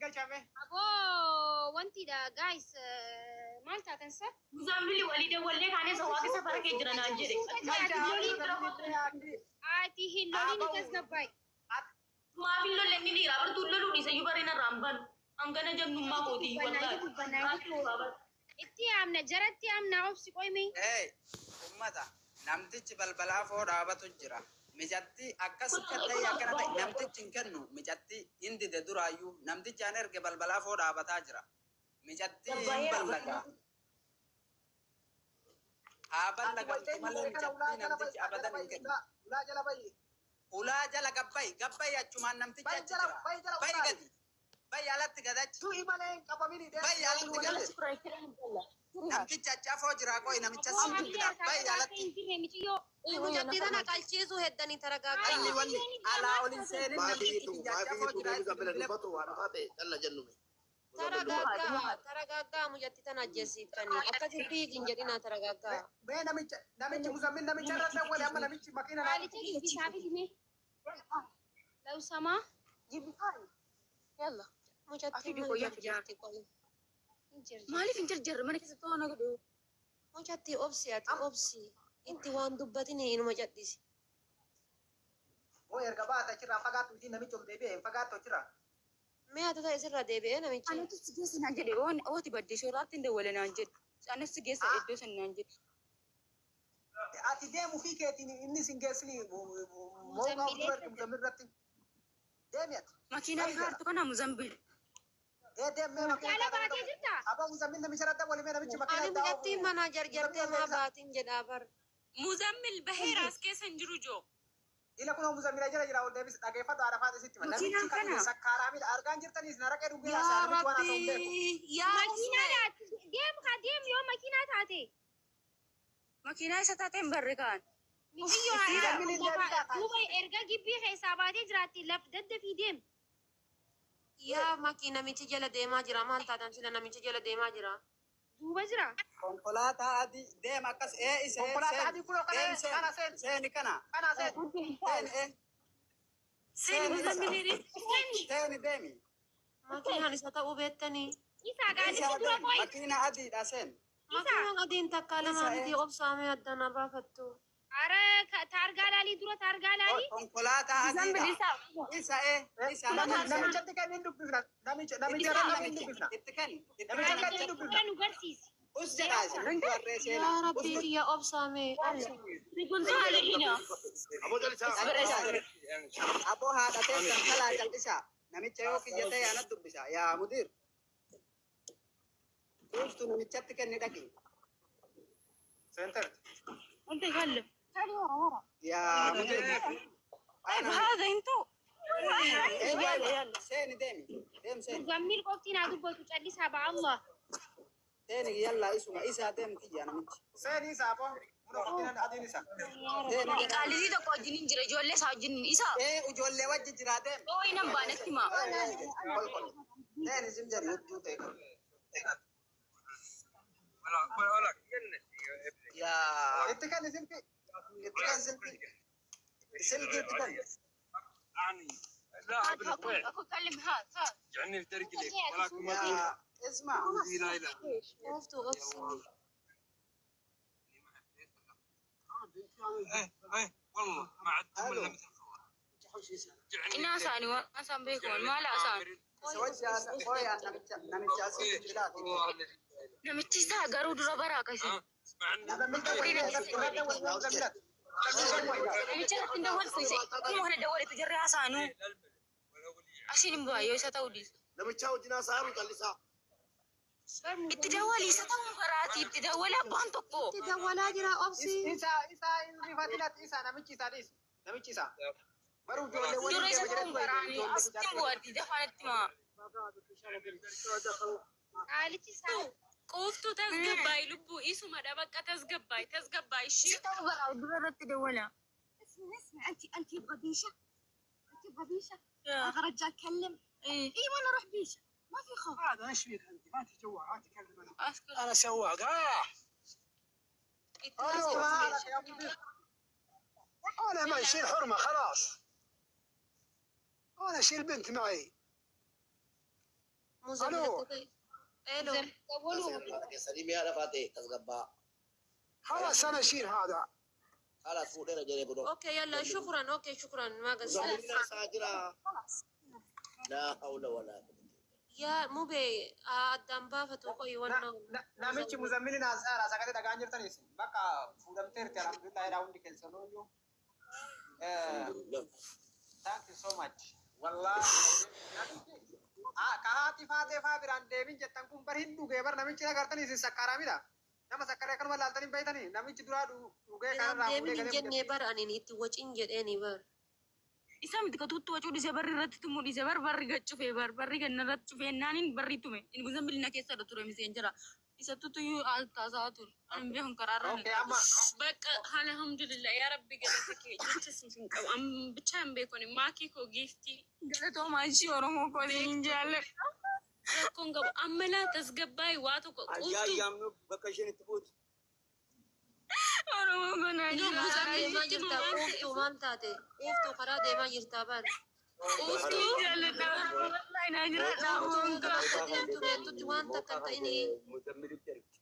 galchame. Aboo wantiidha guys, maal taatan sa? Muzammili walii dawwallee kaanee sawaaqi safara kee jira naan jedhe. Galcha muzammil. Ati hin lolin, tasgabbaay. Maaf hin lolle? Inni dhiiraa bartuu loluu dhiisa iyyuu bareena irraa hin banu. Hangana jagnummaa kootii wallaahi. Itti yaamna, jaratti yaamna, obsi qoyme. Hey, ummata, namtichi balbalaa foo dhaabatu jira. Mijatti akkas ta'e, akkana ta'e, namtichi hin kennu. Mijatti hin dide duraayyuu. Namtichi an erge balbalaa foo dhaabataa jira. Mijatti hin ballaga. Haa ballagamtu malee mijatti namtichi abadan hin kennu. Ulaa jala bayi. Ulaa jala gabbayi, gabbayi, achumaan namtichi Bayi achi jala, jira. bayi jala Bayi ulaali. gadi. Bayi alatti gadachi. Du'i malee hin qabamini. Bayi alatti gadi. Namtichi achi afoo jira, qoyi namicha Aboo siin haalli dubbita. harkaa Bayi akka alatti. hin jirre miciyyoo. Mucattii tana qalchiisuu heddanii, taragaaggaa. Alli walli alaa ol hin seenin, namtichi Maafiitu kiyya achi afoo maafiitu jira. muzammila dubbatu waan taate calla jennume. Taragaaggaa, taragaaggaa, mucattii tana ajjeesiftanii akkasitti hin jedhinaa, taragaaggaa. Mee namicha, namichi muzammil namicha irra dawwale, amma namichi makiina naa. Qaalicha dubbisaa fi hime. Lawsamaa. Yalla. Mucattiin Afi maal qoyyaa jarjarti qoyi? Hin jirre. Maaliif hin jarjarre mana keessatti waan godhu? Mucattii obsi, ati obsi. Itti waan dubbatini inuma cadhisi. Oo, erga baate achirraa fagaattu isiin, namichi ol deebi'e hin fagaattu achirraa. Mee ati ta'e sirra deebi'ee namichi. Anatu si geessa naan jedhe, waan ooti badde shooraatti hin dawwale naan jedhe. Anas si geessa iddoo san naan jedhe. Ati deemu fi keetiin inni sin geessini mooqaa of dura muzammil irratti. Deemi ati. Makiinaa kaartu kana Muzambil. Ee, deem mee makiina. Jala baatee jirtaa? Aboo, muzammil namicha irratti dawwale, mee namichi makiina. Ani mucattiin mana jarjartee maa baatiin jedhaa bar. Muzammil baheera, as keessa hin jiru joo. Ila kunoo muzammila jala jira, ol deebis dhageeffadhu, haadha faati sitti hima. Makiinaan Namichi kan kana. sakkaaraamidha, argaan jirtaniis naraqee dhugee Yaa haasaa, namichi waan haasa'u hin beeku. Rabbi yaa Makiinaa Usme. laatti deem kaa deem yoo makiinaa taate. Makiinaa isa taate hin barre kaan. Miciyyoo Muzammil hin lafa deebisaa. duuba erga gibbii keessaa baatee jiraatti laf daddafii deem. Yaa makii, namichi jala deemaa jira, maal taatan sila namichi jala deemaa jira. Duuba jira. Konkolaataa adii deem akkas ee isee Konkolaataa seeni adii kunoo kana deem seeni kana seeni seeni kana kana seeni. seeni ee Seeni seeni isa Muzammiliin. seeni deemi. Makiinaan isa ta'uu beektanii. Isaa qaalichi Isa dura deem qoyi. makiina adiidha seen. Isa. Makiinaan adiin takkaa Isa lamaa ee miti, obsaamee addana baafattu. Ara taargaa laalii dura, taargaa laalii. Konkolaataa Muzambil adiidha. isa. Isa ee isa namicha seeni. Namichatti kenni hin dubbifna. Namicha Itti namicha kenni irratti hin namicha dubbifna. itti kenni itti Namicha kenni. kenni hin Qaalicha dubbifna. dura nu garsiisi. Us jedhaa isin hundi warree Yaa seenaa. Us Rabbii kiyya, obsaamee obsa. Kuntaale hina. Aboo jallisaa. Callisaa. Aboo haadha teessan kalaa callisaa. Namicha yoo kiyya ta'e anat dubbisa. Yaa mudir. Kuuftu namichatti kenni dhaqi. Seenter. انت يكلم. Yaa mudir. طيب Ana هذا انتو. ee يلا waaywa يلا. seeni deemi. Deem seeni. Muzammil qofti naa dubbatu, callisaa ba'allah. Seeni yalla isuma isaa deem kiyya namichi. Seeni isa aboo. Kunoo makiinaan adiin isa. Seeni. Qaalitii tokko wajjin hin jira, ijoollee isaa wajjin isa. Ee, ijoollee wajji jira, deem. Oo hin baanetti maa. Kol kol. Seeni sim jedhi hudduu ta'e kun. Yaa Itti kenni silki. Itti kan silki. Silki itti kan. اكلم هذا هذا. Yaa isma. Ooftuu obsi. Halo. Ina isaanii waan isaan beeku maal haasa'an. Isa wajji haasa qoya namicha namicha asii bilbilaati. Namichi isaa garuu dura baraa akkasii. Muzammil dawwali mee irratti dawwali mee muzammilatti. Namicha irratti hin dawwaltu isa. Akkuma kana dawwaletu jarri haasa'anuu. Asiin hin bu'aa yoo isa ta'uu dhiisa. Namichaa wajjin haasa'aa callisaa. Itti dawwali, isa ta'uu baraati itti dawwali abbaan tokko. Itti dawwalaa jira, obsi. Isa isa hin rifatinati, isa namichi isa dhiisi. Namichi isa. Baruu ijoollee waliin Dura isa deema ta'uu jedhanii baraanii ijoollee asitti hin bu'aatti dafaanitti maa. Qaalichi isaa. Quuftuu tasgabbaay, lubbuu isuma dha bakka, tasgabbaay, tasgabbaay ishii. Isa ta'uu baraa dura irratti dawwala. اسمعي اسمعي، انت انت يبغى بيشه، انت يبغى بيشه. yaa ابغى رجال كلم. ee ايوه، انا اروح بيشه، ما في خوف. هذا ايش فيك انت؟ ما انت جوال ما تكلم. as انا سواق اه Itti الو haasa'u. يا مدير. انا ما يشيل حرمه خلاص، انا اشيل بنت معي. Muzammil Aloo. akka ta'e. Elo. Keessanii mi'a lafaa ta'e tasgabbaa. خلاص انا اشيل هذا. Kalaas fuudheera jedhee godhoo. Okay, yalla, shukran. Okay, shukran. Maa gassaa. Muzammilin haasaa jira. Laa hawla walaa quwwata. Yaa mubee addaan baafatu qoyi wannoo. Namichi muzammilin haasaara sagalee dhagaan jirtanis bakka fuudhamteerti, alhamdulillah jedhaa hundi keessanuu. Thank you so much. Wallahi ka haati faatee faa biraan deemin jettan kun bar hin dhugee bar namichi agartanii isin sakkaaramidha. Nama sakkaree akkanuma laaltanii beeytanii namichi duraa dhugee Biraan kanarraa deemin fuudhee hin galee jennee bar anin itti wacin jedheeni bar. Isa miti ka tuttu wacuu dhise, barri irratti tumuu dhise, bar barri gad cufee, bar barri ganna irratti cufee naaniin barri tume inni Muzammil na keessa ture miseen jira. Isa tutuyyuu taasaa ture. Ani beekun karaarra. Okay, amma በቃ አልሐምዱሊላህ ያ ረቢ ገለተ kee jecha siif hin qabu. Am ብቻ hin beekuni maakii koo giiftii Galatoomaa ishii Oromoo koo isiniin jaalladha. Rakkoon qabu amma laa tasgabbaa'e waa tokko Ayyaa quuftu ayyaamnu bakka isheen itti buutu. Oromoo koo naa Lubbuu jiraadha. deemaa jirta, Waan quuftuu ta'eef maal taate? Quuftuu karaa deemaa jirta bar. Quuftuu jaalladha. Oromoo wallahi naa jiraadha. Quuftuu Oromoon koo. bakka deemtu beektutti waan takka hin ta'ini. Muzammilitti ergi.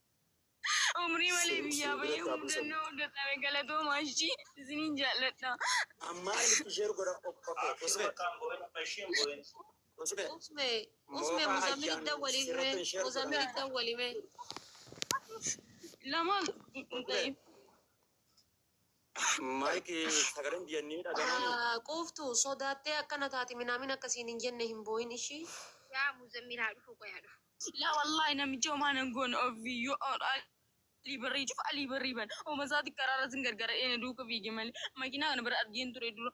Umrii malee biyyaa bahee Biratti haa buusan. mudannoo dadhabe, galatoomaa ishii isiniin jaalladha. Ammaa inni ishee godha okkotee. Usme. Usme. Usme, usme Mooqa muzammil ayyaan dawwalii sirratti mee ishee godha. muzammil dawwalii mee. Lama Usme. Maayiki sagaleen biyyannii dhaga'amani. Quuftuu sodaattee akkana taate minaamin akkasiin hin jenne, hin boo'in ishii. Yaa Muzammil haa dhufu, qoyaa dhufu. Laa wallahi namicha homaa nan goone ofiyyuu alii barrii cufa alii barrii ban ooma isaati karaarra sin gargara dheena duuka fiige malee makiinaa kana bira argeen ture dura.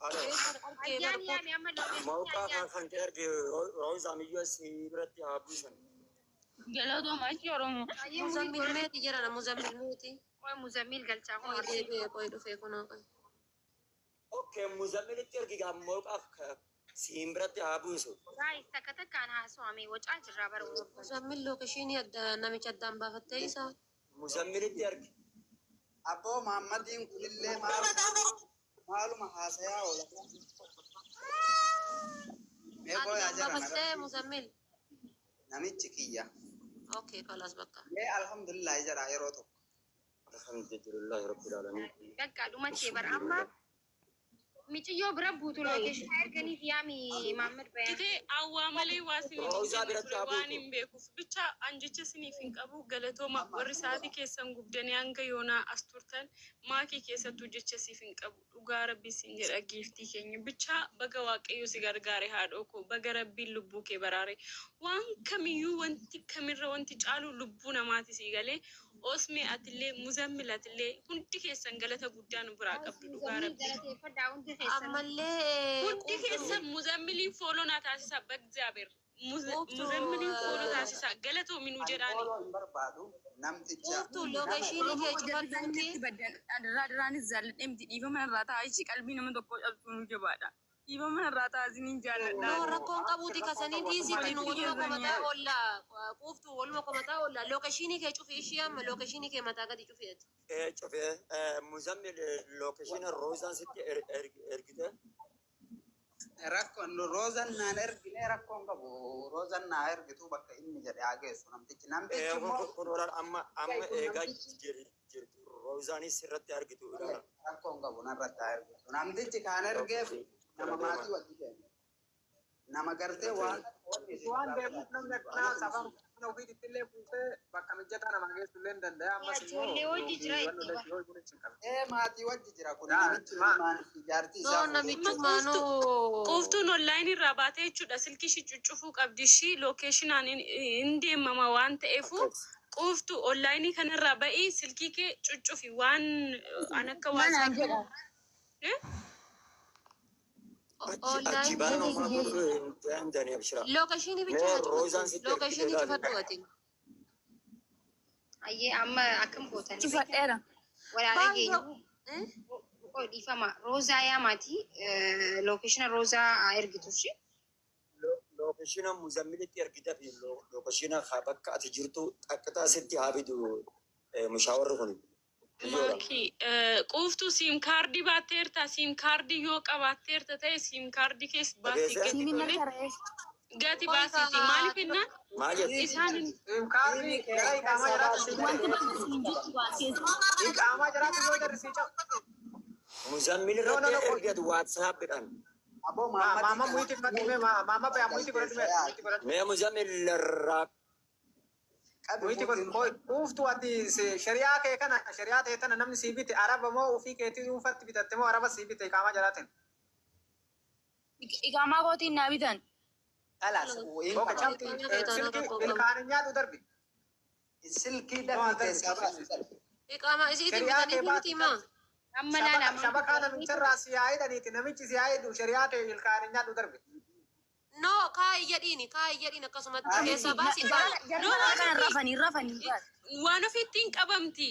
Halo. Argee bar Ayyaan yaami amma location Mooqaa ayyaan. kan kee erge roozaan iyyuu si biratti haa buusan. Galatoomaa ishii Oromoo. Ayyee murii Muzammil godhe. meeti jedhana, Muzammil meeti. Qoy Muzammil galchaa kun Qoy arsii. deebi'ee qoy dhufee kunoo qoy. Okay, muzammilitti ergi gaa mooqaaf siin biratti haa buusu. Guys, takka takkaan haasawame, wacaa jirraa bara warra. Muzammil location adda namicha addaan baafattee isaa. Muzammilitti ergi. Abboo Muhammadiin kunillee maaluma haasayaa oola. Mee qoyaa Addaan jara baafattee Muzammil. Namichi kiyya. Okay, kalaas bakka. Mee alhamdulillah jedha yeroo tokko. Alhamdulillahi rabbil alamin. Bakka dhumattee bara amma miciyyoo bira buutu location erganiif yaami Mahammad Bayaan. Kitee awwaa malee waa isiniif hin Roozaa jennu biratti ture haa waan buutu. hin beekuuf bicha an jecha isiniif hin qabu. Galatooma warri sa'aatii keessan gubdanii hanga yoonaa as turtan, maakii keessattuu jecha siif hin qabu, dhugaa rabbii siin jedha. Giiftii keenya bicha baga waaqayyo si gargaare, haadhoo koo, baga rabbiin lubbuu kee baraare. Waan kamiyyuu wanti kamirra wanti caalu lubbuu namaati. Sii galee osmee atillee, muzammil atillee, hundi keessan galata guddaa nu biraa qabdu, dhugaa Muzammil rabbii. galateeffadhaa hundi keessan. Ammallee Hundi quuftuu keessan muzammiliin follow naa taasisa bagzaaber. Quuftuu Muzammiliin follow taasisa, galatoominuu Ani jedhaani. follow hin barbaadu namticha. Quuftuu location kee cufadhuuti. Baddan adarraa duraanis jaalladhee miti, dhiifama irraa ta'a ishii qalbii nama tokko cabsuu nu jabaadha. Dhiifama irraa ta'a, isiniin jaalladha. No, rakkoon qabuuti kasanii dhiisitti nu waluma komataa oolla, quuftuu waluma komataa oolla. Location kee cufi ishii, amma location kee mataa gadi cufi ati. Ee cufee muzammil location roozaan sitti ergite. Rakkoon roozan naan ergine rakkoon qabu. Roozan naa ergitu bakka inni jedhe haa geessu namtichi. Namtichi Ee immoo kun olaal amma amma eegaa jirtu roozaanis sirratti argitu ilaala. Rakkoon qabu, narratti haa ergitu. Namtichi kaan ergeef nama maatii wajji deemu. Nama gartee waan Waan deemuuf namni akkanaa safar mana ofiitti illee buusee bakka mijataa namaa geessu illee hin danda'a. Ammas immoo Ijoollee wajji jira wanni itti lachuu yoo jiru hin qabu. Ee maatii wajji jira kun Yaa, namichi ilmaan jaartii No isaa fuudhee. namichumaanuu. Quuftuun online irraa baatee jechuudha. Silkii ishii cuccufuu qabdi. Ishii locationaan hin deemama waan ta'eefu quuftu online kanarraa ba'ii silkii kee cuccufi waan an akka Manaan WhatsApp. jedha. Eh? Achi baana homaa godhuu hin danda'ani abshira. Location bicha Mee haa roozaan cufattu. sitti ergite Location ilaali. cufadhu ati. Ayyee amma akkam gootanii? Cufadheera. Walaa Baay'ee. dhageenya. Qoy dhiifama. Roozaa yaamaati. Location roozaa haa ergitu ishee. Location muzammilitti ergite fi location haa bakka ati jirtu xaqqataa sitti haa fidu mushaawarri kun. Biyyoodha. Maakii quuftuu SIM card baatteerta? SIM card yoo qabaatteerta ta'e SIM card keessa baasii Dhageessee? gadi Siimiin tole. harka re'ee. Gati baasiiti. Maaliif jennaan Maal jette? isaan Kaarri gara iqaamaa jiraatu si Wanti bakka jirtu baasee. Iqaamaa jiraatu yoo jarri si cabu. Muzammil No, no, irratti no. ergatu WhatsAppidhaan. Aboo Maama muyti fadhime maama baya muyti godhatu muyti godhatu. Mee Muzammil irraa Muyti godhatu kuuftu ati shari'aa kee kana shari'aa ta'e tana namni sii bite araba moo ofii keetii dhuunfatti bitatte moo araba sii bite iqaamaa jiraatin. Iqaamaa kootiin naa bitan. Kalaas Oka cabti silkii ilkaan nyaatu darbi. Silkii dafii keessaa baasi. Iqaamaa isiitiin Shari'aa kee bitanii baasi. miti maa? Amma laala. Shabakaa namicharraa si yaa'idhaniiti namichi si yaa'idu shari'aa ta'e ilkaan nyaatu darbi. No, kaayi jedhiini, kaayi jedhiin akkasumatti keessaa baasi. No, kana rafanii rafanii. Waan ofiitti hin qabamti.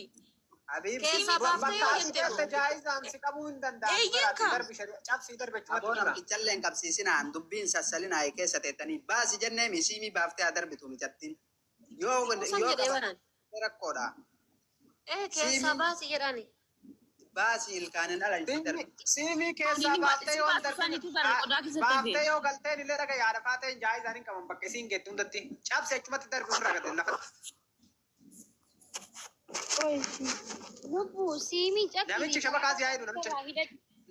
Habiib Keessaa baaftee Bakka yoo ati jette keessa jaayizaan si qabuu hin danda'amu. Eeyyee. Darbi shari'aa cabsii darbe Aboo achumatti dura. namtichallee hin qabsiisinaan dubbiin sassalinaa keessa teettanii baasi jennee misiimii baaftee haa darbitu mijattiin. Yoo Kuusan yoo jedhee qabatte baraan. rakkoodha. Eh, keessaa baasi jedhani. Baasi ilkaanin ala hin darbi. Siimii keessaa baaftee yoo hin darbine baaftee yoo galteen illee dhaga yaada faateen jaayizaan hin qaban bakka isiin geettu hundatti cabsi achumatti darbi ofirraa gate lafatti. Lubbuu siimii cabsi. Namichi shabakaa si yaa'idu namicha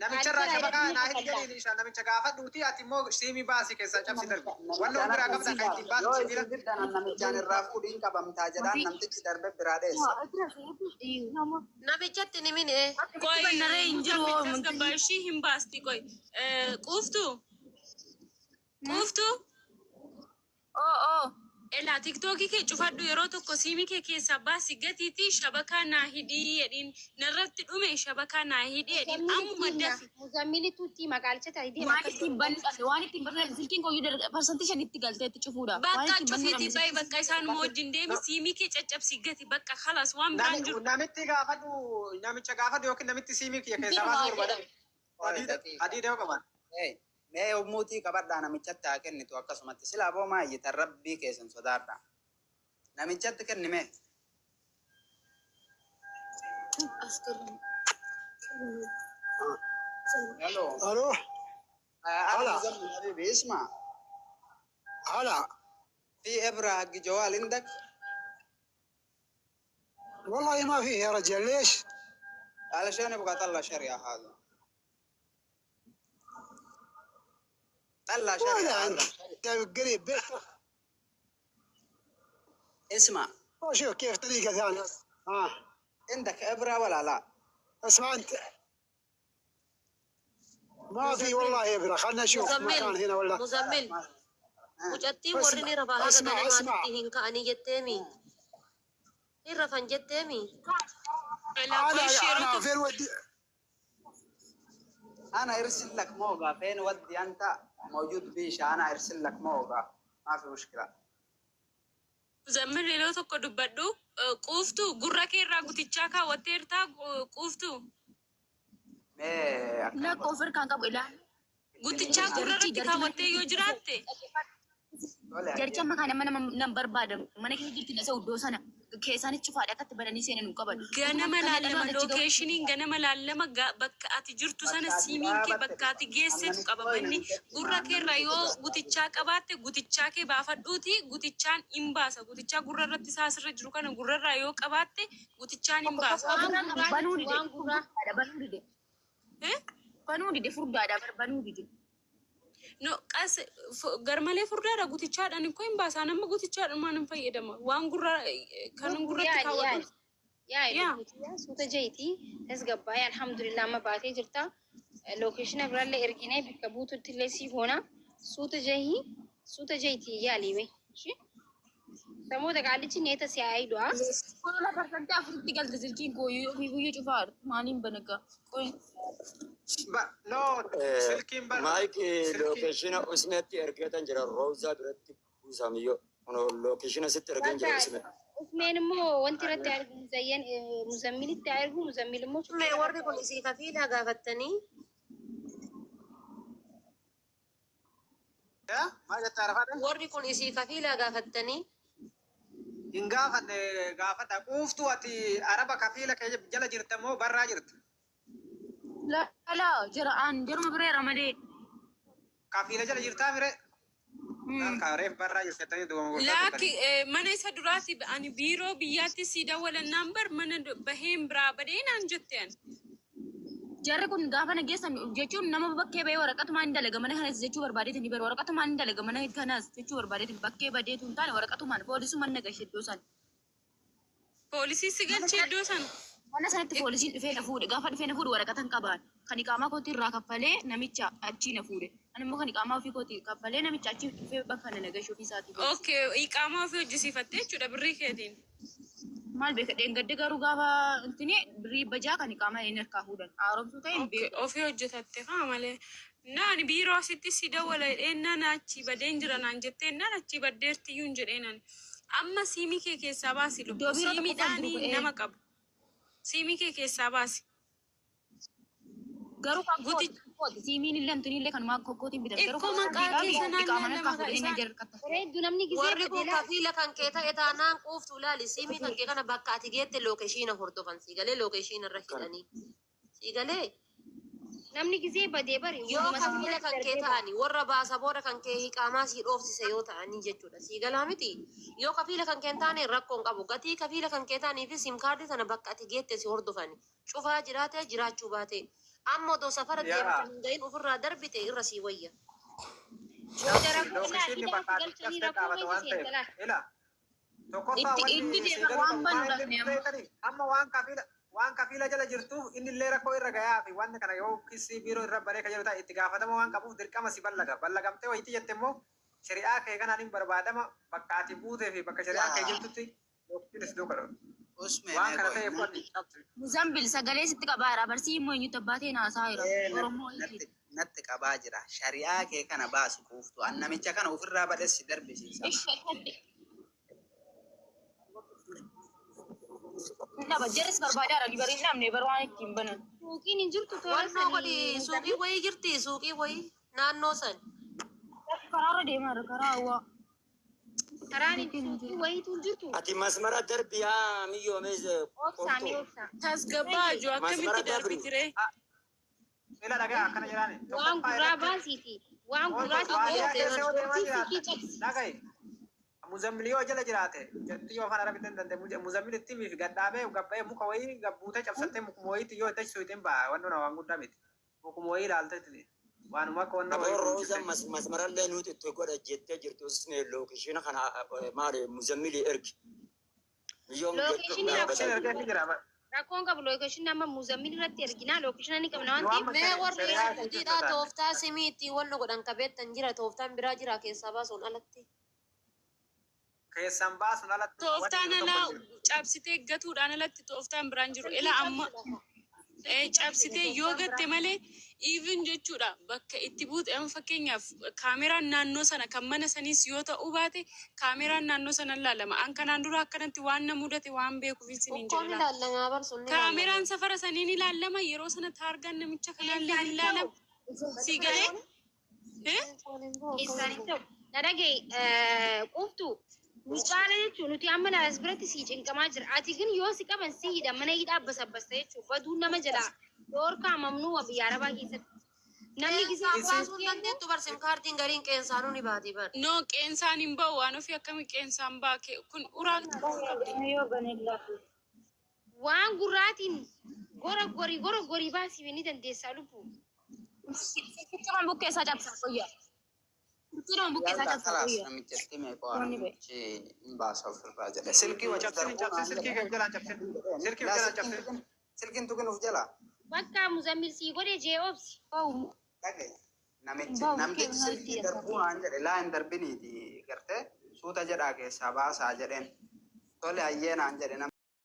namicharraa shabakaa naa hidhi jedhiin isha namicha gaafadhuuti ati immoo siimii baasii keessaa cabsi darbi. Wanni of biraa qabda kan ittiin baasu Yoo sibiila. isin diddan namichaan irraa fuudhiin qabamtaa jedhaan namtichi darbe biraa dheessa. Namichatti ni mini eh. Qoy Bannaree hin jiru. Tasgabbaa ishii hin baasti qoy. Quuftu. Quuftu. Oo oo. Elaa tiktookii kee cufadhu yeroo tokko siimii kee keessaa baasi gatiitii shabakaa naa hidhii jedhiin narratti dhume shabakaa naa hidhii jedhiin ammuma dafi. Muzammilitu itti magaalicha ta'e deema. Waan ittiin bannu dhabne, waan ittiin bannu dhabne, silkiin koyyuu 5% galteetti cufuudha. Waan Bakka ittiin bannu cufiitii dhabne. bahi bakka isaanuma wajjin deemi siimii kee caccabsii gati bakka kalas waan biraan jiru. Namitti gaafadhu namicha gaafadhu yookiin namitti siimii kiyya keessaa baasuu barbaada. Adii deemu qaban. Mee yommuutii qabadhaa namichatti haa kennitu akkasumatti silaa boo maayyitan rabbii keessan sodaadha. Namichatti kenni mee. Hello. الو. هلا. هلا. حبيبي اسمع. هلا. في ابره حق جوال عندك؟ والله ما فيه يا رجال، ليش؟ علشان ابغى اطلع شريعه هذا. طلع ولا شريعه عندك هذا. قريب بيت. اسمع، شوف كيف طريقه ثانيه. ها. عندك ابره ولا لا؟ اسمع انت، ما في والله ابره، خلنا نشوف Muzammil, مكان هنا ولا. Muzammil. Mucattiin اسمع warri ni rafaa haga اسمع اسمع. ganamaatitti hin ka'anii jetteemi. Hin rafan jetteemi. Elaa qoy انا ishee yeroo انا tokko فين ودي؟ انا ارسل لك موقع فين ودي انت موجود بيش، انا ارسل لك موقع ما في مشكله. Muzammil yeroo tokko dubbadhu quuftu gurra kee irraa gutichaa kaawwatteertaa quuftu. Mee akkana Lakka of harkaan qabu ilaali. Gutichaa gurra Jarichi irratti jarchi mana kaawwattee yoo jiraatte tole Jarichi amma kana mana nan barbaadamu. Mana keessa jirti na isa iddoo sana keessaanis cufaadha akkatti bananii seenan hin qaban. ganama Utuma akkana laallama dhalaan achi gahu. lookeeshiniin ganama laallama bakka ati jirtu sana bakka ati siimiin kee dhaabatte bakka ati geessetu qaba manni gurra keerra yoo gutichaa qabaatte gutichaa kee baafadhuuti gutichaan hin baasa gutichaa gurra irratti isaa asirra jiru kana gurrarraa yoo qabaatte gutichaan hin baasa. Waan gurraa Banuu jechuun dide waan gurraa. furdaadha banuu dide. Eh? Banuu dide furdaadha bar banuu dide. No, qas garmalee furdaadha gutichaadhaan ikkoo hin baasaa nama gutichaadhumaan hin fayyadama waan gurra kanan Lubbuu gurratti yaali kaawwadhu. yaali. Yaali Yaa. lubbuuti yaa suuta jahitii tasgabbaa'ee alhamdulillah amma baatee jirta. Lookeeshina biraallee erginee bakka buututti illee sii goona. Suuta jahii suuta jahitii yaali mee. Samoota qaalichi neeta si haa hidhu. Kola 4% galte silkiin koo ofii guyyuu cufaadha. Maaliin banaga? Qoy. No silkiin bar Maayik silkiin lookeeshina usmeetti ergeetan jira roozaa biratti buusaamiyyoo. Lookeeshina sitti ergeen jira usme. Usmeen immoo wanti irratti argu muzayyan muzammilitti argu muzammil immoo Mee warri kun isii kafiilaa gaafattanii maal jetta arafaadha? warri kun isii kafiilaa gaafattanii Hin gaafanne gaafadha. Quuftuu ati araba kafiila kee jala jirta moo barraa jirta? La la jara aan jaruma bireera malee. Kafiila jala jirtaa mire? Laal kaareef barraa jirtettanii dogongorsaa Laaki turtanii. mana isa duraati ani biiroo biyyaatti si dawwalannaan bar mana baheen biraa badee naan jette ani. Jarri kun gaafa na geessan jechuun nama bakkee bahee waraqatumaan hin dalaga mana kanas jechuu barbaadeetiin bara waraqatumaan hin dalaga mana kanas jechuu barbaadeetiin bakkee badeetu hin taane waraqatumaan poolisumaan na gashe iddoo san. Poolisii si galchee iddoo sana. Mana sanatti poolisiin dhufee na fuudhe, gaafa dhufee na fuudhe waraqatan qabaan kan iqaamaa kootii irraa kaffalee namicha achii na fuudhe. Ani immoo kan iqaamaa ofii kootii kaffalee namicha achii dhufee bakka kana na gashe ofii isaatii poolisiin. Okay, iqaamaa ofii hojjisiifattee jechuudha birrii keetiin. Maal beeka, dheengadde garuu gaafa intini birrii bajaa kan iqaamaa inni harkaa fuudhan haaromsuu ta'e hin Okay, beeku. ofii hojjetatte haa malee. Naan biiroo asitti si dawwala jedheen naan achii badeen jira naan jettee naan achii baddeertiyyuu hin jedheen ani. Amma siimii kee keessaa baasi Iddoo lubbu. biiroo tokko kan jiru Siimiidhaanii ee nama qabu. Siimii kee keessaa baasi. Garuu kan Guti kooti kooti siimiin illee intini illee kanumaa kokkootiin bitame garuu Ikkoo kan maqaa qabi kee sanaan iqaamaan harkaa laalama ka fuudhanii na isaan. jala harkatti. Bareeddu namni gizee Warri kun badeelaa. kafiila kan kee ta'e taanaan quuftu laali siimii kan kee kana bakka ati geette lookeeshiina hordofan sii galee lookeeshiina irra hidhanii sii galee. Namni gizee badee bari Yoo waluma kafiila sanarratti kan kee darbee ba'a. ta'ani warra baasa booda kan kee hiqaamaa sii dhoofsise yoo ta'anii jechuudha. Sii galaa miti. Yoo kafiila kan kee hin taane rakkoo hin qabu. Gatii kafiila kan kee ta'anii fi sim kaardii sana bakka ati geette si hordofani. Cufaa jiraate jiraachuu baate. Amma odoo safara Yaa deemtu hin gahin ofirraa darbite irra sii wayya. Booda namni rakkoo illaa lookeshinni hidhaa bakka si ati galchanii cabsee rakkoo dhaabata keessa waan ta'eef. seenta laal. Ila tokkoffaa Itti inni wanni sii deema galuu waan qabu banu maa inni dhabne amma. beekani amma waan kafiila jala jirtuuf inni illee rakkoo irra gayaa fi wanni kana yoo kisii biiroo irra baree ka jedhu ta'e itti gaafatama waan qabuuf dirqama si ballaga ballagamtee wayitii jette immoo shari'aa kee kanaan hin barbaadama bakka ati buutee fi bakka shari'aa kee Yaa jirtutti yookiin duuka dha. Usmee Waan mee kana qoy ta'eef namni wanni cabsu. Muzambil sagalee sitti qabaa jira. Barsii immoo eenyutti abbaa ta'e naasaa jira. Ee, Oromoo natti hiiki. natti qabaa jira. Shari'aa kee kana baasi quuftu. An namicha kana ofirraa badhessi darbisiisa. Ishi akkatti. Dhaba jarris barbaadaa jira. Bari hin dhabne bar waan ittiin banan. Suuqiin hin jirtu toora Wannoo godhi sanii suuqii wayii jirti suuqii wayii naannoo san. Karaarra deemaa jira karaa hawaa. Karaan hin Suuqiin hin suuqii jiru. wayiitu hin jirtu. Ati masmara darbi haa miyyoomes Obsaa mee qoftu. obsaa. Tasgabbaa jiru Masmara akkamitti dabri. darbiti ree? Ila dhagaa akkana jedhaani Waan tokkoffaa gurraa irratti baasiiti. Waan oolto gurraatiin baadiyyaa keessa yoo deemaa silkii jiraatan cabsi. dhagaye muzammil yoo jala jiraate jetti yoo afaan arabitti hin danda'e muzammil itti miif gadhaabee gabbayee muka wayii gabbuutee cabsattee mukuma wayiitti yoo itti suutiin ba'a wanni waan guddaa miti mukuma wayii ilaaltetti waanuma akka wanna Aboo wayii Rooza kunuunsite. masmarallee nuti itti godha jettee jirtu usmee lookishina kana maali muzammilii ergi. Miyyoon Lookeeshinii Lookishin rakkoon ergee qabu. jira. Rakkoon qabu lookeeshinii amma muzammil irratti erginaa lookeeshina ni qabna waan Yoo ta'eef. amma Mee warri shari'aa keessa Suudiidhaa taate. tooftaa simii ittiin wanna godhan kabeettan jira tooftaan biraa jira keessaa baasuun alatti. Keessan baasuun alatti wanni Tooftaan jiru tokko alaa hin jiru. cabsitee gatuudhaan alatti tooftaan biraan jiru. Silkii Ila amma cabsi lafa. Silkii cabsi cabsitee yoo tooftaan gatte biraa. malee even jechuudha bakka itti buute amma fakkeenyaaf kaameraan naannoo sana kan mana saniis yoo ta'uu baate kaameraan naannoo sana ilaalama. An kanaan dura akkanatti waan na mudate waan beekuuf isiniin Ukkoon jedhe laata. ilaalamaa barsuun ni ilaalama. Kaameraan safara sanii ni ilaalama yeroo sana taargaan namicha kanaallee ni Keessaan ilaalama. ta'u. Si galee? Eh? Keessaan hin ta'u. Na dhagaye quuftu nu caala jechuun nuti amma laas biratti si cinqamaa jira. Ati gin yoo si qaban si hidha mana hidhaa basabbasta jechuun baduun nama jalaa dhoorkaa mamnuu biyya arabaa keessatti. Namni gisee Qeensaan Isin baasuun dandeettu bar sim kaardiin gariin qeensaanuu ni baati bar. No, qeensaan hin ba'u waan ofii akkami qeensaan ba'a kun uraa ta'uu qabdi. Yoo banellaa. Waan gurraatiin gora gorii gora gorii baasii ni dandeessaa lubbu. Silkichuma bukkee isaa cabsaa qoyya. Silkichuma bukkee isaa Yalla cabsaa kalaas qoyya. namichatti meeqoo Wanni ba'e. namichi hin baasa ofirraa jedhe. Silkii wajji Cabsin darbuu cabsin naan silkii jedhe. kee jalaan cabsin silkii Laa jalaan silkiin cabsin. tuqin silkiin tuqin uf jala. Bakka muzammil sii godhe jee obsi. Ba'u Dhagaye namichi ba'u bukkee namtichi isaa silkii itti darbuu naan jedhe laa hin darbiniiti gartee suuta jedhaa keessaa baasaa jedheen. Tole hayyee naan jedhe.